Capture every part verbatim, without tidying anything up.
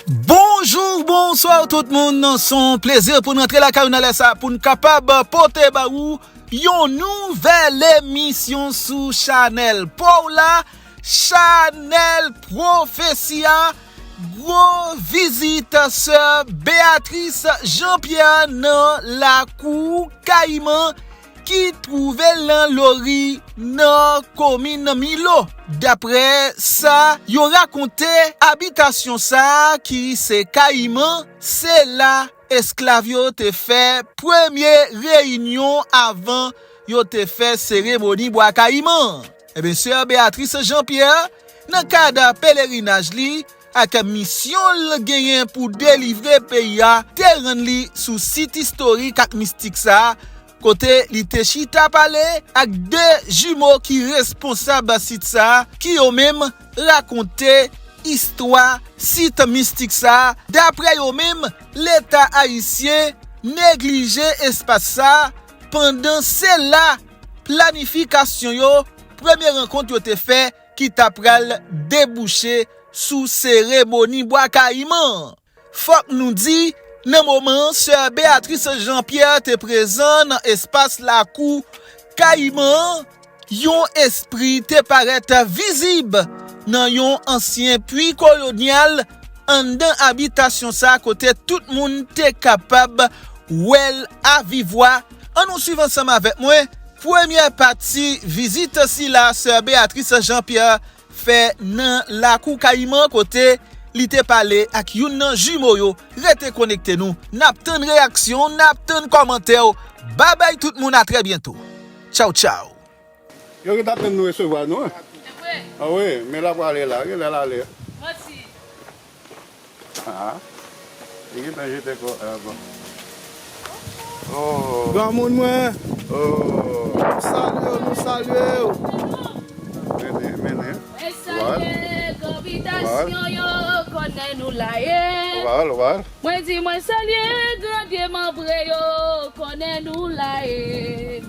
Bonjou, bonswa tout moun. Se yon plezi pou n rantre lakay ou nan lè sa pou n kapab pote ba ou yon nouvèl emisyon sou chanèl pa w la, chanèl Pwofesi a. Gwo vizit sè Beatrice Jean Pierre nan lakou Kayiman ki twouve l nan Lori, nan komin Milo. Daprè sa yo rakonte, abitasyon sa a ki se Kayiman, se la esklav yo te fè premye reyinyon avan yo te fè seremoni Bwa Kayiman. Ebyen, sè Beatrice Jean Pierre, nan kad pelerinaj li, ak misyon l genyen pou delivre peyi a, te rann li sou sit istorik ak mistik sa a, kote li te chita pale ak de jimo ki responsab sit sa a, ki yo menm rakonte istwa sit mistik sa a. Daprè yo menm, Leta ayisyen neglije espas sa a, pandan se la planifikasyon yo, premye rankont yo te fè ki ta pral debouche sou seremoni Bwa Kayiman. Fòk nou di, nan moman sè Beatrice Jean Pierre te prezan nan espas lakou Kayiman an, yon espri te parèt vizib nan yon ansyen pwi kolonyal anndan abitasyon sa a kote tout moun te kapab wè l avivwa. Ann nou swiv ansanm avèk mwen premyè pati vizit sila sè Beatrice Jean Pierre fè nan lakou Kayiman kote li te pale ak youn nan jimo yo. Rete konekte nou. N ap tann reyaksyon w, n ap tann kòmantè w. Babay tout moun, a trè byento. Tchaw, tchaw. Yo gentan tann nou resevwa nou, wi. Se vre? A wi, men l ap prale la, genlè l ale. Manti. Ah, li gentan jete kò, ah, bon. Oh. Granmoun mwen. Oh. Nou salye w, nou salye w. Mennen, mennen. Mwen salye gran bitasyon yo, konnen nou la ye. Oval, oval. Mwen di mwen salye gran demanbre yo, konnen nou la ye.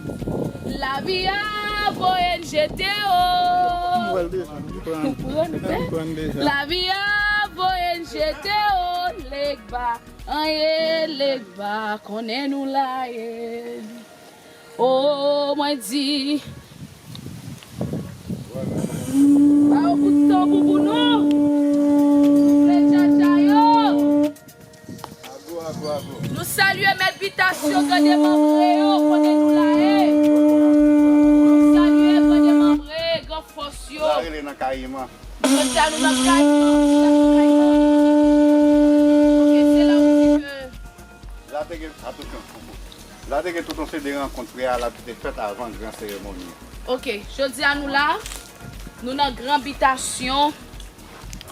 Lavi a voye n jete o. M pran deja. Ou pran deja. Lavi a voye n jete o, Legba. An ye Legba, konnen nou la ye. O, mwen di. Ba yo kout tanbou pou nou. Soufle djadja yo. Ago, ago, ago. Nou salye mèt bitasyon, gran demanbre yo, kote nou la ye. Nou salye gran demanbre, gran fòs yo. Sa rele nan Kayiman. Jodi a nou nan Kayiman, nou nan Kayiman. Ok, se la ou di ke. La te gen, atansyon, la te gen tout yon seri de rankont preyalab ki te fèt avan gran seremoni an. Ok, jodi a nou la, nou nan gran bitasyon.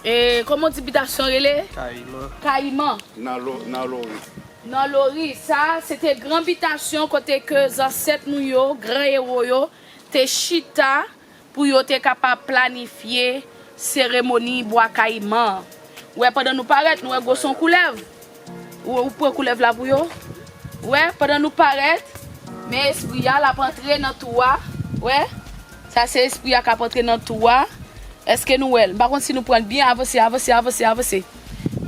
E, kòman w di bitasyon rele? Kayiman. Kayiman. Nan lo-, nan Lori. Nan Lori. Sa, se te gran bitasyon kote ke zansèt nou yo, gran ewo yo, te chita pou yo te kapab planifye seremoni Bwa Kayiman an. Ou wè, pandan nou parèt, nou wè gwo se yon koulèv. Ou, ou pran koulèv la pou yo. Ou wè, pandan nou parèt, men espri a, l ap antre nan twou a. Ou wè, sa se espri a k ap antre nan twou a. Èske nou wè l? M pa konn si nou pran l byen. Avanse, avanse, avanse, avanse.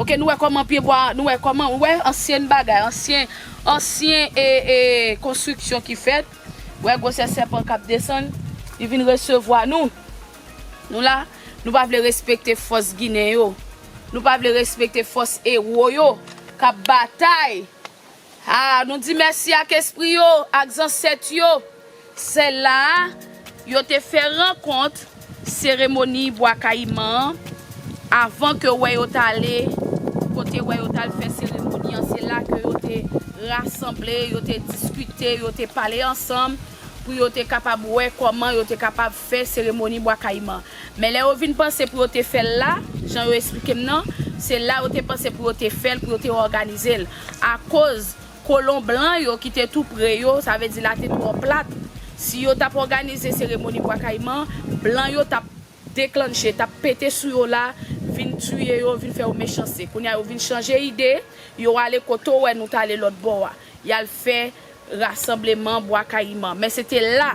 Ok, nou wè kòman pyebwa, nou wè kòman, ou wè ansyen bagay, ansyen, ansyen, e, e, konstriksyon ki fèt. Ou wè gwosè sèpan k ap desann, li vin resevwa nou. Nou la, nou pa vle respekte fòs Ginen yo. Nou pa vle respekte fòs ewo yo k ap batay. A, nou di mèsi ak espri yo, ak zansèt yo. Se la a, yo te fè rankont seremoni Bwa Kayiman an, avan ke wè yo t ale, kote wè yo t al fè seremoni an, se la ke yo te rasanble, yo te diskite, yo te pale ansanm, pou yo te kapab wè kòman yo te kapab fè seremoni Bwa Kayiman. Men lè yo vin panse pou yo te fè l la, jan yo esplike m nan, se la yo te panse pou yo te fè l, pou yo te òganize l. Akoz kolon blan yo ki te tou pre yo, sa vle di la te twò plat. Si yo t ap òganize seremoni Bwa Kayiman, blan yo t ap deklanche, t ap pete sou yo la, vin tiye yo, vin fè yo mechanste. Kounye a yo vin chanje ide, yo ale kote w wè nou t ale lòt bò a. Y al fè rasanbleman Bwa Kayiman. Men se te la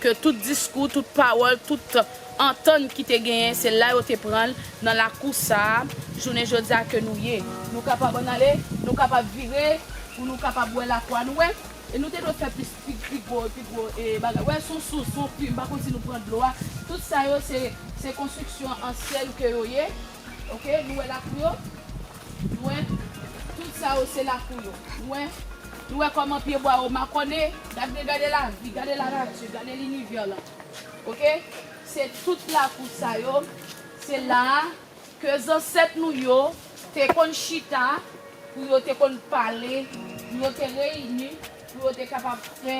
ke tout diskou, tout pawòl, tout antann ki te genyen, se la yo te pran l nan lakou sa a, jounen jodi a ke nou ye. Nou kapab ann ale, nou kapab vire, pou nou kapab wè lakou a, nou wè. E nou te dwe fè plis, pi, pi gwo, pi gwo, e, bagay. Wè, se yon sous, se yon pi, m pa konn si nou pran dlo a. Tout sa yo, se, se konstriksyon ansyèn ke yo ye. Oke, nou wè lakou yo? Nou wè? Tout sa yo, se lakou yo. Nou wè? Nou wè kòman pyebwa yo makònen? Gade, gade lavi, gade lanati, gade linivè lan. Oke? Se tout lakou sa yo, se la a ke zansèt nou yo te konn chita, pou yo te konn pale, pou yo te reyini, pou yo te kapab fè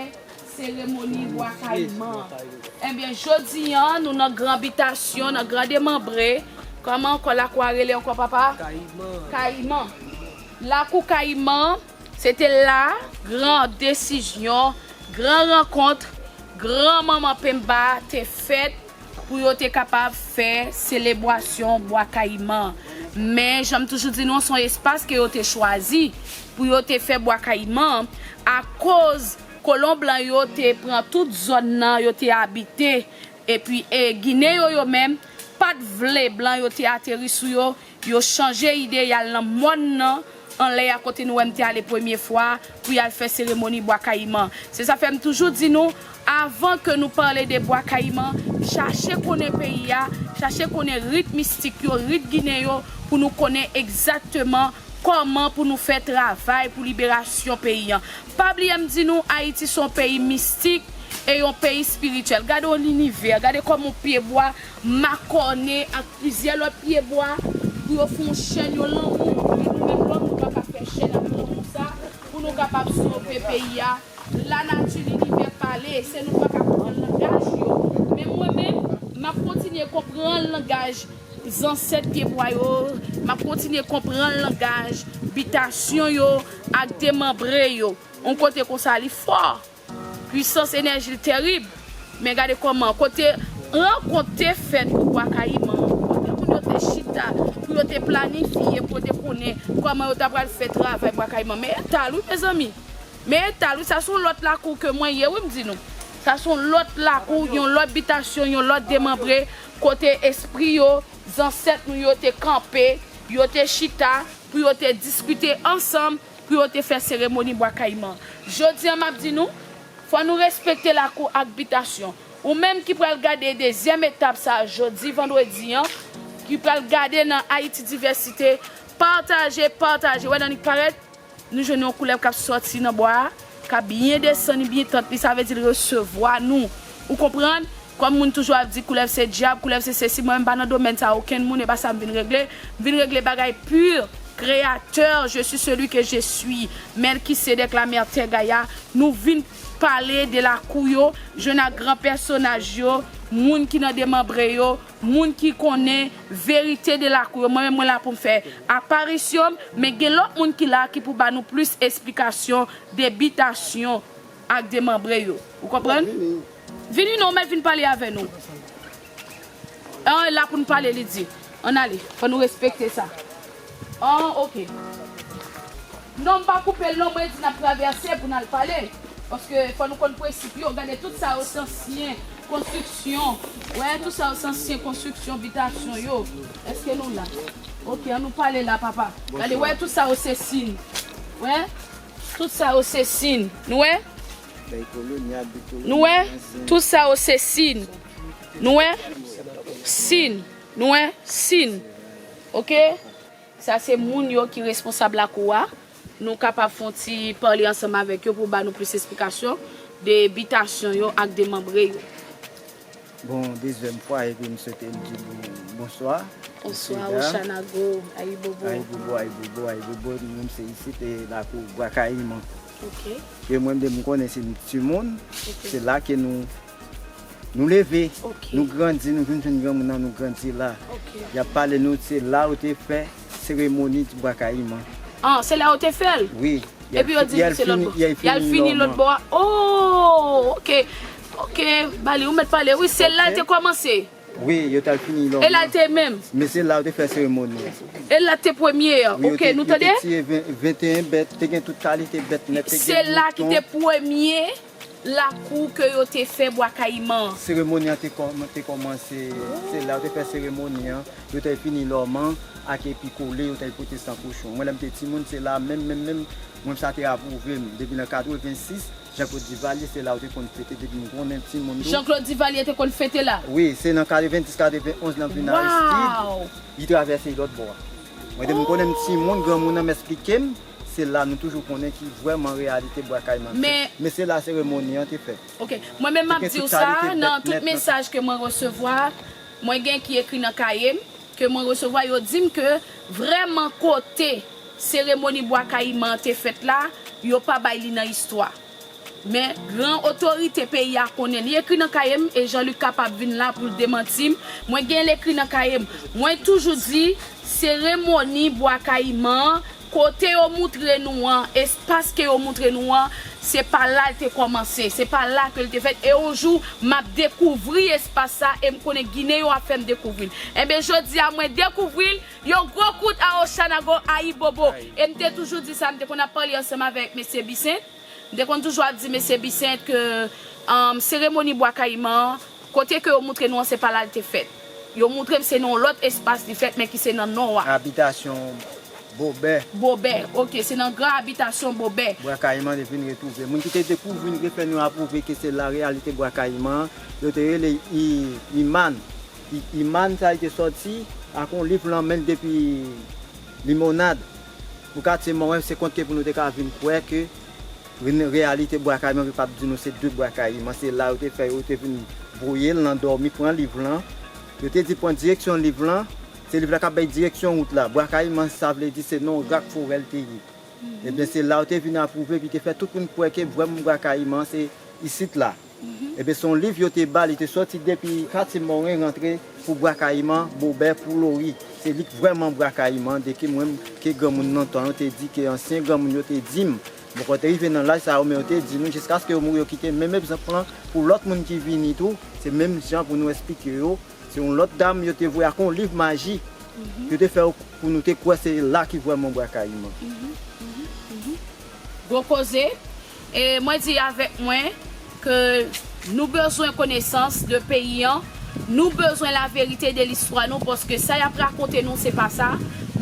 seremoni bwa kayiman. Ebyen, jodi a, nou nan gran bitasyon, nan gran demanbre. Kòman ankò lakou a rele ankò, papa? Kayiman. Kayiman. Lakou kayiman, se te la gran desizyon, gran rankont, gran manman penba te fèt pou yo te kapab fè selebrasyon bwa kayiman. Men, jan m toujou di nou, se yon espas ke yo te chwazi pou yo te fè bwa kayiman, akoz kolon blan yo te pran tout zòn nan yo te abite. Epi, e, Ginen yo, yo menm, pa t vle blan yo te ateri sou yo, yo chanje ide, y al nan mòn nan, anlè a kote nou wè m te ale premye fwa, pou y al fè seremoni bwa kayiman. Se sa fè m toujou di nou, avan ke nou pale de bwa kayiman, chache konnen peyi a, chache konnen rit mistik yo, rit ginen yo, pou nou konnen egzakteman kòman pou nou fè travay pou liberasyon peyi a. Pa bliye m di nou, Ayiti se yon peyi mistik e yon peyi espirityèl. Gade yon linivè, gade kòman yon pyebwa makònen ak plizyè lòt pyebwa pou yo fè yon chèn, yon lanmou. E nou menm lòm, nou pa ka fè chèn ak lanmou sa pou nou kapab sove peyi a. Lanati, linivè pale, se nou pa ka konprann langaj yo. Men mwen menm, m ap kontinye konprann langaj zansèt pyebwa yo, m ap kontinye konprann langaj bitasyon yo ak demanbre yo. Yon kote konsa, li fò. Pwisans enèji l terib. Men gade kòman, kote rankont te fèt pou bwa kayiman, kote moun yo te chita, pou yo te planifye, pou yo te konnen kòman yo ta pral fè travay bwa kayiman. Men eta l, wi, mezanmi. Men eta l, wi, sa se yon lòt lakou ke mwen ye, wi, m di nou. Sa se yon lòt lakou, yon lòt bitasyon, yon lòt demanbre, kote espri yo, zansèt nou yo te kanpe, yo te chita, pou yo te diskite ansanm, pou yo te fè seremoni bwa kayiman. Jodi a, m ap di nou, fò nou respekte lakou ak bitasyon. Ou menm ki pral gade dezyèm etap sa a jodi, vandredi an, ki pral gade nan Ayiti Divèsite, pataje, pataje. Wè, nan li parèt, nou jwenn yon koulèv k ap sòti nan bwa a, k ap byen desann, byen tant li, sa vle di l resevwa nou. Ou konprann? Kòm moun toujou ap di koulèv se dyab, koulèv se sesi, mwen menm pa nan domèn sa okenn moun, e pa sa m vin regle. M vin regle bagay pur, créateur, je suis celui que je suis, Melkisedèk, Lamètè, Gaya. Nou vin pale de lakou yo, jwenn ak gran pèsonaj yo, moun ki nan demanbre yo, moun ki konnen verite de lakou yo. Mwen menm, mwen la pou m fè aparisyon m, men gen lòt moun ki la ki pou ba nou plis esplikasyon de bitasyon ak demanbre yo. Ou konprann? Vini non, mèt vin pale avè nou. An, la pou n pale, li di. Ann ale, fò nou respekte sa. An, oke. Non, m pa koupe l non, mwen di n ap travèse pou n al pale. Paske fò nou konn prensip yo. Gade tout sa yo se ansyen konstriksyon. Wè, tout sa yo se ansyen konstriksyon, bitasyon yo. Èske nou la? Oke, ann nou pale la, papa. Gade, wè, tout sa yo se sin. Wè? Tout sa yo se sin. Nou wè? Nou wè? Tout sa yo se sin. Nou wè? Sin. Nou wè? Sin. Oke? Sa se moun yo ki responsab lakou a. Nou kapab fè yon ti pale ansanm avèk yo pou ba nou plis esplikasyon de bitasyon yo ak demanbre yo. Bon, dezyèm fwa, epi m swete m di nou bonswa. Bonswa, Oshanago, Ayibobo. Ayibobo, Ayibobo, Ayibobo, nou menm se isit, e lakou Bwa Kayiman. Ok. E mwen, depi m konnen se timoun, ok, se la ke nou, nou leve, ok, nou grandi, nou vin jwenn granmoun nan, nou grandi la. Ok. Y ap pale nou, se la yo te fè seremoni Bwa Kayiman. Ah, se la yo te fè l? Wi. Epi yo di nou se lòt bò. Y al fini lòt bò a. Oh, ok. Ok, Bali, ou mèt pale. Wi, se la l te kòmanse. Wi, yo t al fini lòt bò a. E la l te menm. Men se la yo te fè seremoni an. E la te premye an. Wi, ok, nou tande? Yo te tiye ven, venteyen bèt, te gen tout kalite bèt nèt, te gen mouton. Se la ki te premye. Lakou ke yo te fè Bwa Kayiman an. Seremoni an te kòm-, te kòmanse, se la yo te fè seremoni an, yo te fini lòman ak epi kole, yo te pote san kochon. Mwen, lè m te timoun, se la menm, menm, menm, mwen, sa te apwouve m. Depi nan katrevensis, Jean-Claude Duvalier, se la yo te konn fete depi m konnen timoun tou. Jean-Claude Duvalier te konn fete la? Wi, se nan katrevensis, katrevenonz, lè m vin Aristide, li travèse lòt bò a. Mwen, depi m konnen m timoun, granmoun nan m esplike m, se la nou toujou konnen ki vrèman reyalite Bwa Kayiman. Men, men se la seremoni an te fèt. Ok. Mwen menm m ap di w sa, nan tout mesaj ke mwen resevwa, mwen gen ki ekri nan kaye m, ke mwen resevwa, yo di m ke vrèman kote seremoni Bwa Kayiman an te fèt la, yo pa bay li nan istwa. Men gran otorite peyi a konnen. Li ekri nan kaye m e Jean-Luc kapab vin la pou l demanti m. Mwen gen l ekri nan kaye m. Mwen toujou di, seremoni Bwa Kayiman an, kote yo moutre nou an, espas ke yo moutre nou an, se pa la l te kòmanse, se pa la ke l te fèt. E yon jou, m ap dekouvri espas sa e m konnen Ginen yo ap fè m dekouvri l. Enben, jodi a, mwen dekouvri l, yon gwo kout a Oxanago, ayibobo. E m te toujou di sa, m te konn ap pale ansanm avèk mesye Bisent. M te konn toujou ap di mesye Bisent ke, um, seremoni Bwa Kayiman an, kote ke yo moutre nou an, se pa la l te fèt. Yo moutre m se nan yon lòt espas li fèt, men ki se nan nò a. Abitasyon Bobè. Bobè, ok, se nan gran abitasyon Bobè. Bwa Kayiman te vin retwouve. Moun ki te dekouvri n, refè nou apwouve ke se la reyalite Bwa Kayiman an, yo te rele I-, Iman. I-, Iman sa, li te sòti ak yon liv lan men l depi Limonad. Pou katye Mòren, se kont ke pou nou te ka vin kwè ke re-, reyalite Bwa Kayiman, yo pa t di nou se de Bwa Kayiman. Se la yo te fè, yo te vin voye l nan dòmi, pran liv lan. Yo te di pran direksyon liv lan, se liv la k ap bay direksyon wout la. Bwa Kayiman, sa vle di se nan yon rak forè l te ye. Ebyen, se la yo te vin apwouve, epi te fè tout moun kwè ke vrèman Bwa Kayiman se isit la. Ebyen, se yon liv yo te ba, li te sòti depi katye Mòren rantre pou Bwa Kayiman, Bobè, pou Lori. Se li k vrèman Bwa Kayiman, de ke mwen, ke granmoun nan tan yo te di, ke ansyen granmoun yo te di m. Bon, mwen te rive nan laj sa yo, men yo te di nou, jiskaske yo mouri, yo kite menm egzanp lan pou lòt moun ki vini tou, se menm jan pou nou esplike yo. Se yon lòt dam yo te voye ak yon liv maji. Yo te fè pou nou te kwè se la ki vrèman Bwa Kayiman. Gwo koze. E mwen di avèk mwen ke nou bezwen konesans de peyi an. Nou bezwen laverite de listwa nou, paske sa y ap rakonte nou, se pa sa.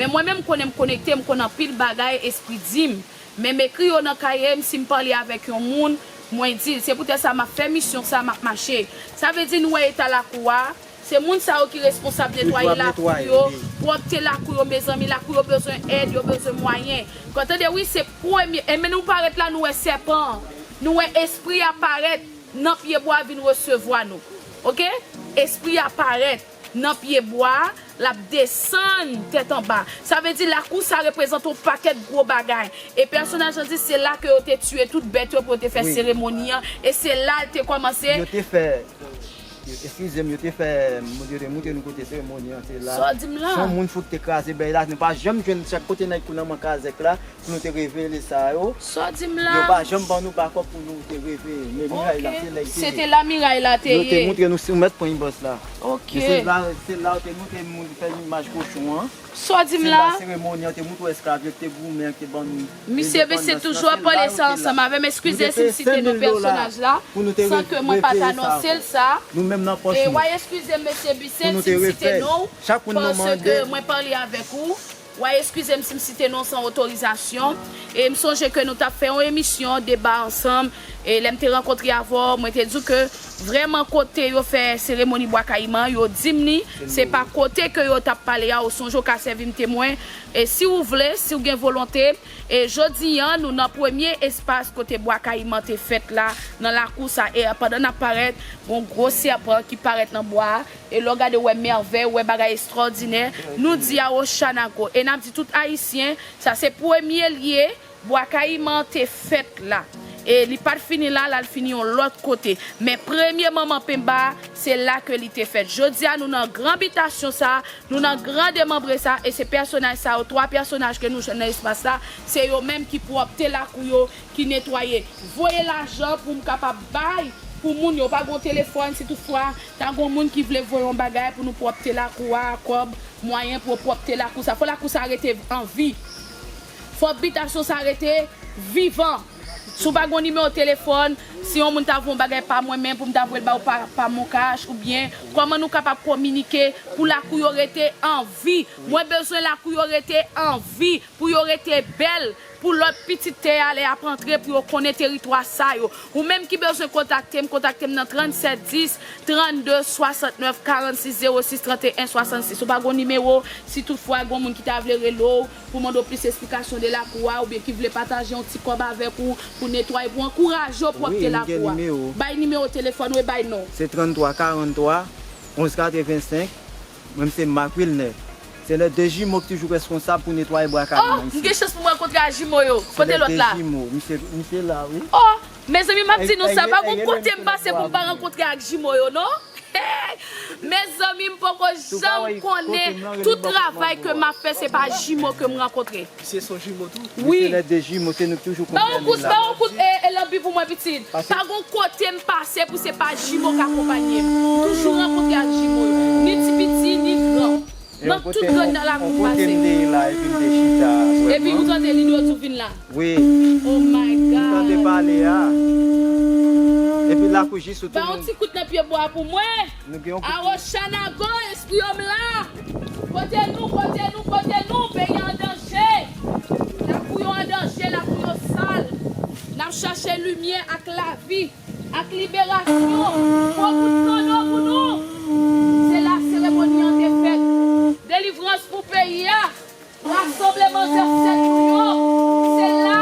Men mwen menm, konnen m konekte, m konn anpil bagay, espri di m. Men m ekri yo nan kaye m, si m pale avèk yon moun, mwen di l. Se poutèt sa m ap fè misyon sa, m ap mache. Sa vle di nou wè eta lakou a, se moun sa yo ki responsab netwaye lakou yo, pwòpte lakou yo, mezanmi, lakou yo bezwen èd, yo bezwen mwayen. Konn tande, wi, se premye. E men nou parèt la, nou wè sèpan an, nou wè espri a parèt nan pye bwa vin resevwa nou. Ok? Espri a parèt nan pye bwa, l ap desann tèt anba. Sa vle di lakou sa reprezante yon pakèt gwo bagay. E pèsonaj lan di se la ke yo te tiye tout bèt yo pou yo te fè seremoni an. E se la l te kòmanse. Yo te fè, yo, eskize m, yo te fè, yo te moutre nou kote seremoni an, se la. Sa w di m la? Se yon moun fout te kraze bèy la, nou pa janm jwenn chak kote nan Kounaman Kazèk la. Pou nou te revele sa yo. Sa w di m la? Yo pa janm ban nou bakòp pou nou te revele. Men miray la, se la l te ye. Se te la miray la te ye. Yo te moutre nou si w mèt pran bòs la. Ok. Men se la, se la yo te moutre moun ki fè imaj kochon an. Sa w di m la? Se la seremoni an te moutre esklav yo ki te goumen an, ki te ban nou. Misye Bisent toujou ap pale sa ansanm avè m. Eskize si m site non pèsonaj la, san ke mwen pa t anonse l sa. Nou menm nan pòch nou. E w a eskize m, mesye Bisent, si m site non w, paske mwen pale avèk ou. W a eskize m si m site non w san otorizasyon. E m sonje ke nou t ap fè yon emisyon, deba ansanm. E lè m te rankontre avè w, mwen te di w ke vrèman kote yo fè seremoni Bwa Kayiman, yo di m li, se pa kote ke yo t ap pale a, ou sonje w ka sèvi m temwen. E si w vle, si w gen volonte, e jodi a, nou nan premye espas kote Bwa Kayiman te fèt la, nan lakou sa. E pandan n ap parèt, gon gwo sèpan ki parèt nan bwa a. E lè w gade, w wè mèvèy, w wè bagay estwòdinè. Nou di a Oxanago. E n ap di tout Ayisyen, sa se premye lye Bwa Kayiman te fèt la. E li pa t fini la, l al fini yon lòt kote. Men premye manman penba, se la ke li te fèt. Jodi a, nou nan gran bitasyon sa, nou nan gran demanbre sa, e se pèsonaj sa yo, twa pèsonaj ke nou jwenn nan espas la, se yo menm ki pwòpte lakou yo, ki netwaye. Voye lajan pou m kapab bay pou moun yo. Pa gon telefòn, si toutfwa ta gon moun ki vle voye yon bagay pou nou pwòpte lakou a, kòb, mwayen pou yo pwòpte lakou sa. Fò lakou sa rete an vi. Fò bitasyon sa rete vivan. Si w pa gen yon nimewo telefòn, si yon moun ta voye yon bagay pa mwen menm pou m ta voye l ba w pa, pa MonCash, oubyen kòman nou kapab kominike pou lakou yo rete an vi? Mwen bezwen lakou yo rete an vi, pou yo rete bèl, pou lòt pitit tè a lè y ap antre, pou yo konnen teritwa sa yo. Ou menm ki bezwen kontakte m, kontakte m nan trannsèt dis, trannde, swasantnèf, karannsis, zewo sis, tranteyen, swasannsis. Ou pa gen yon nimewo, si toutfwa gen yon moun ki ta vle rele w, pou mande w plis esplikasyon de lakou a, oubyen ki vle pataje yon ti kòb avèk ou, pou netwaye, pou ankouraje w pwòpte lakou a. Wi, m gen nimewo. Bay nimewo telefòn ou e bay non. Se tranntwa karantwa onz katrevensenk. Mwen, m se Marc Wilner. Se lè de jimo ki toujou reskonsab pou netwaye bwa kay mwen isi. Oh, m gen chans pou m rankontre ak jimo yo. Kote lòt la? Se lè de jimo. Misye, misye la, wi. Oh, mezanmi, m ap di nou sa, pa gon kote m pase pou m pa rankontre ak jimo yo, non. Mezanmi, m poko janm konnen tout travay ke m ap fè, se pa jimo ke m rankontre. Misye se yon jimo tou. Wi. Misye lè de jimo, se nou ki toujou konprann li la. Ba yon kout, ba yon kout, e, e, lanbi pou mwen, pitit. Pa gon kote m pase pou se pa jimo k akonpanye m. M toujou rankontre ak jimo yo. Ni ti piti, ni gran. Nan tout zòn nan lakou m pase. Epi ou tande li di w vin la. Wi. Oh my God. Ou tande pale a. Epi lakou jis ou tou. Ba yon ti kout nan pye bwa pou mwen. Nou gen yon kout. Awochanago, espri yo m la. Kote nou, kote nou, kote nou, peyi an danje. Lakou yo an danje, lakou yo sal. N ap chache limyè ak lavi, ak liberasyon. Fò bout kanno pou nou. Se la seremoni an te fèt. Delivrans pou peyi a. Rasanbleman zansèt nou yo, se la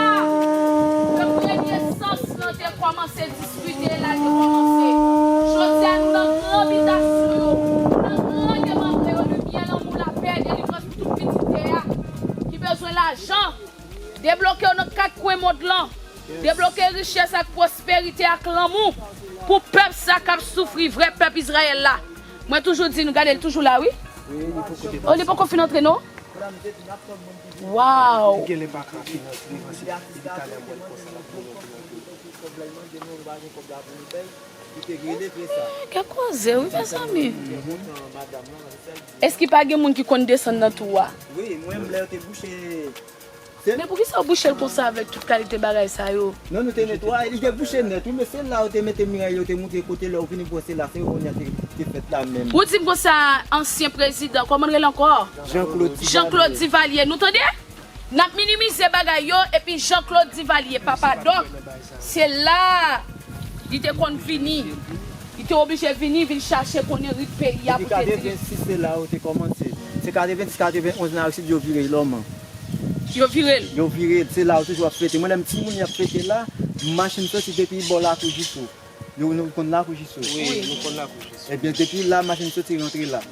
ke premye sans lan te kòmanse diskite, la te kòmanse. Jodi a, nou nan gran bitasyon yo, nou nan gran demanbre yo, limyè, lanmou, lapè, delivrans pou tout pitit tè a ki bezwen lajan. Debloke yo nan kat kwen mond lan. Debloke richès ak pwosperite ak lanmou pou pèp sa k ap soufri, vrè pèp Izrayèl la. Mwen toujou di nou, gade, li toujou la, wi. Oh, li poko fin antre, non? Wow! Gen lè pa ka finanse li, paske depi talè m wè l konsa l ap goumen pou yon tou. Gen koze, wi, mezanmi. Èske pa gen moun ki konn desann nan tou a? Wi, mwen, lè yo te bouche. Men poukisa w bouche l konsa avèk tout kalite bagay sa yo? Non, nou te netwaye, li te bouche nèt, wi, men se la yo te mete miray, yo te moutre kote lè w vini bwè, se la seremoni a te, te fèt la menm. Ou di m konsa, ansyen prezidan, kòman l rele ankò? Jean Claude Duvalier. Jean Claude Duvalier, nou tande? N ap minimize bagay yo, epi Jean Claude Duvalier, papa Doc, se la li te konn vini. Li te oblije vini, vin chache konnen rit peyi a pou te di. Depi katrevensis, se la yo te kòmanse. Se katrevensis, katrevenonz nan Aristide yo vire l, lòman. Yo vire l. Yo vire l. Se la yo toujou ap fete. Mwen, lè m timoun, y ap fete la, machin soti depi bò Lakou Jiso. Nou, nou konn Lakou Jiso? Wi, nou konn Lakou Jiso. Ebyen, depi la, machin soti rantre la.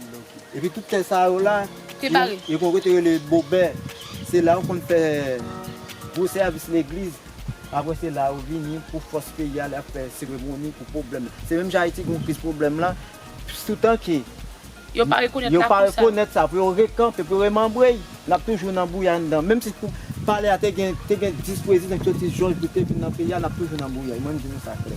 Epi tout tè sa yo la, yo, yo gen yon kote rele Bobè. Se la yo konn fè gwo sèvis legliz. Apre se la yo vini pou fòs peyi a, lè y ap fè seremoni pou pwoblèm. Se menm jan Ayiti gen yon kriz pwoblèm la, toutan ke yo pa rekonèt sa, pou yo rekanpe, pou yo remanbre, n ap toujou nan bouya anndan. Menm si pou palè a te gen, te gen dis prezidan ki soti Jòj pou te vin nan peyi a, n ap toujou nan bouya. Mwen, m di nou sa klè.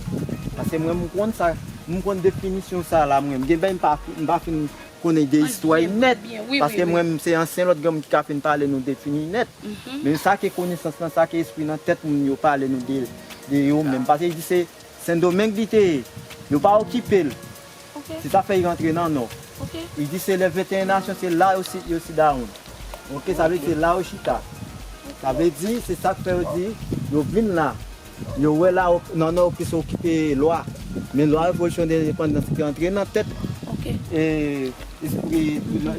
Paske mwen, m konn sa, m konn definisyon sa la, mwen. Gen bagay m pa, m pa fin konnen de istwa l nèt, paske mwen, m se ansyen lòt granmoun ki ka fin pale nou defini nèt. Men sa ke konesans lan, sa ke espri nan tèt moun yo pale nou de, de yo menm. Paske li di se Sendomeng li te ye. Yo pa okipe l. Se sa fè li rantre nan Nò. Li di se lè venteyen nasyon, se la yo si, yo si dawonn. Oke, sa vle di se la yo chita. Sa vle di, se sa k fè yo di, yo vin la. Yo wè la, nan Nò, yo plis okipe lwa. Men lwa revolisyon de lendepandans ki rantre nan tèt, e, espri,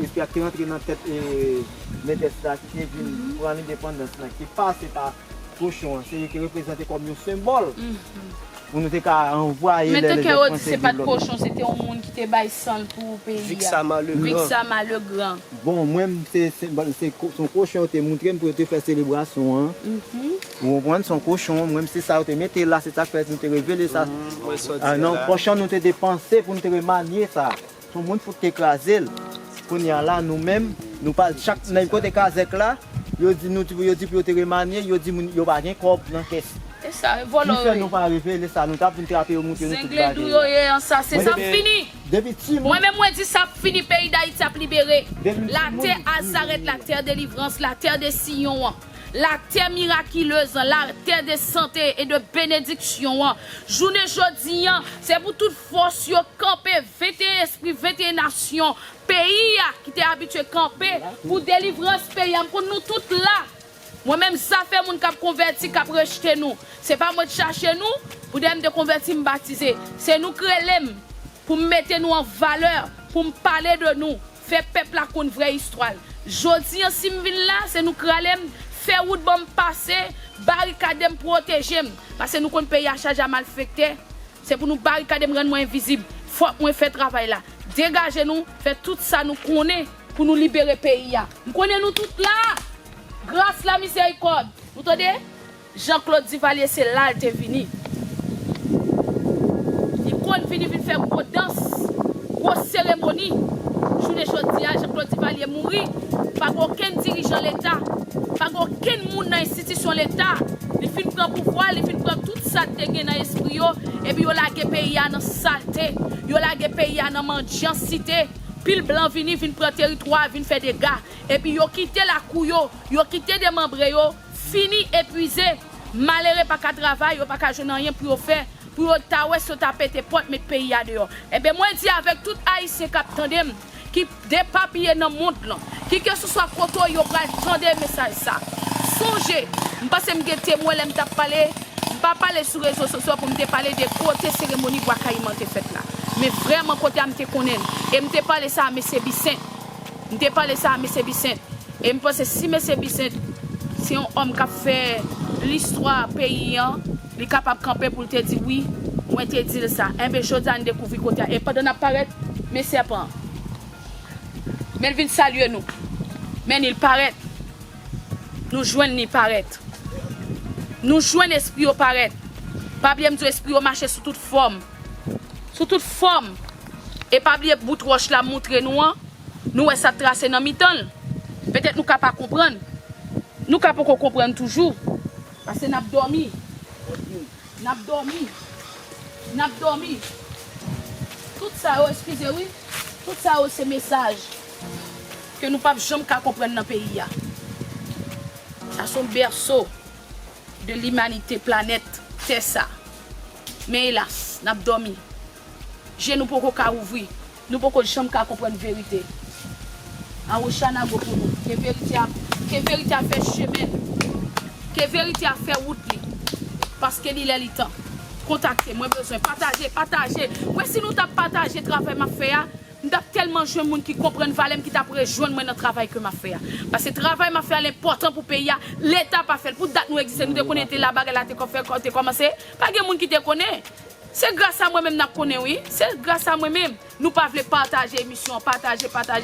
espri a ki rantre nan tèt, e, metès la ki te vin pran lendepandans lan, ki pase pa kochon an, se li ki reprezante kòm yon senbòl. Pou nou te ka anvwaye lè lendepandans te vin lòt. Men te kè yo di se pa t kochon, se te yon moun ki te bay san l pou peyi a. Vixama Legrand. Vixama Legrand. Bon, mwen, m se, se, se ko-, se yon kochon yo te moutre m pou yo te fè selebrasyon an. Ou konprann? Se yon kochon, mwen, m se sa yo te mete la, se sa k fè nou te revele sa. Ah non, kochon nou te depanse pou nou te remanye sa. Se yon moun fout te kraze l. Kounye a la, nou menm, nou pa, chak, nan kote kazèk la, yo di nou, yo di pou yo te remanye, yo di moun, yo pa gen kòb nan kès. E sa, e vòlò yo ye. Ki fè nou pa revele sa, nou t ap vin trape yo, moutre nou tout bagay yo. Zenglendou yo ye, ansasen, sa ap fini. Depi timoun. Mwen menm, mwen di sa ap fini, peyi Dayiti ap libere. Depi timoun. La terre Azarèt, la terre délivrance, la terre de Siyon an. Latè mirakilez lan, latè de sante e de benediksyon an. Jounen jodi an, se pou tout fòs yo kanpe, venteyen espri, venteyen nasyon, peyi a ki te abitye kanpe pou delivrans peyi a. M konn nou tout la. Mwen menm, zafè moun k ap konvèti, k ap rejte nou. Se pa mwen k chache nou, pou dèyè m te konvèti, m batize. Se nou k rele m pou m mete nou an valè, pou m pale de nou, fè pèp la konn vrè istwa l. Jodi an, si m vin la, se nou k rele m, fè wout ban m pase, barikade m, pwoteje m. Paske nou konn peyi a chaje a malfektè. Se pou nou barikade m, rann mwen envizib. Fòk mwen fè travay la. Degaje nou, fè tout sa nou konnen pou nou libere peyi a. M konnen nou tout la. Gras, la mizèrikòd. Nou tande? Jean Claude Duvalier, se la l te vini. Li konn vini, vin fè gwo dans, gwo seremoni. Jounen jodi a, Jean Claude Duvalier mouri. Pa gen okenn dirijan leta, pa gen okenn moun nan enstitisyon leta. Li fin pran pouvwa, li fin pran tout sa l te gen nan espri yo, epi yo lage peyi a nan salte, yo lage peyi a nan mandyansite. Pil blan vini, vin pran teritwa, vin fè dega. Epi yo kite lakou yo, yo kite demanbre yo, fini, epwize. Malere pa ka travay, yo pa ka jwenn anyen pou yo fè, pou yo ta wè si yo ta pete pòt, met peyi a deyò. Enben, mwen di avèk tout Ayisyen k ap tande m, ki depapiye nan mond lan, ki keseswa kote yo pral tande mesaj sa. Sonje, m panse m gen temwen lè m t ap pale, m pa pale sou rezo sosyo pou m te pale de kote seremoni Bwa Kayiman te fèt la. Men vrèman kote a m te konnen l. E m te pale sa a mesye Bisent. M te pale sa a mesye Bisent. E m panse si mesye Bisent se yon òm k ap fè listwa peyi an, li kapab kanpe pou l te di wi, mwen te di l sa. Enben, jodi a n dekouvri kote a. E pandan n ap parèt, men sèpan an. Men l vin salye nou. Men li parèt. Nou jwenn li parèt. Nou jwenn espri yo parèt. Pa bliye m di w espri yo mache sou tout fòm. Sou tout fòm. E pa bliye bout wòch la m moutre nou an. Nou wè sa k trase nan mitan l. Petèt nou ka pa konprann. Nou ka poko konprann toujou. Paske n ap dòmi. N ap dòmi. N ap dòmi. Tout sa yo, eskize wi. Tout sa yo se mesaj ke nou p ap janm ka konprann nan peyi a. Sa se yon bèso de limanite, planèt tè sa. Men elas, n ap dòmi. Je nou poko ka ouvri. Nou poko janm ka konprann verite. An Oshanago pou nou. Ke verite a, ke verite a fè chemen l. Ke verite a fè wout li. Paske li lè li tan. Kontakte mwen, bezwen pataje, pataje. Mwen, si nou t ap pataje travay m ap fè a, m t ap tèlman jwenn moun ki konprann valè m, ki t ap rejwenn mwen nan travay ke m ap fè a. Paske travay m ap fè a, l enpòtan pou peyi a. Leta pa fè l. Pou dat nou egziste, nou te konnen te la bagay la te kò-, fè kò-, te kòmanse. Pa gen moun ki te konnen. Se gras a mwen menm n ap konnen wi. Se gras a mwen menm. Nou pa vle pataje emisyon an, pataje, pataje.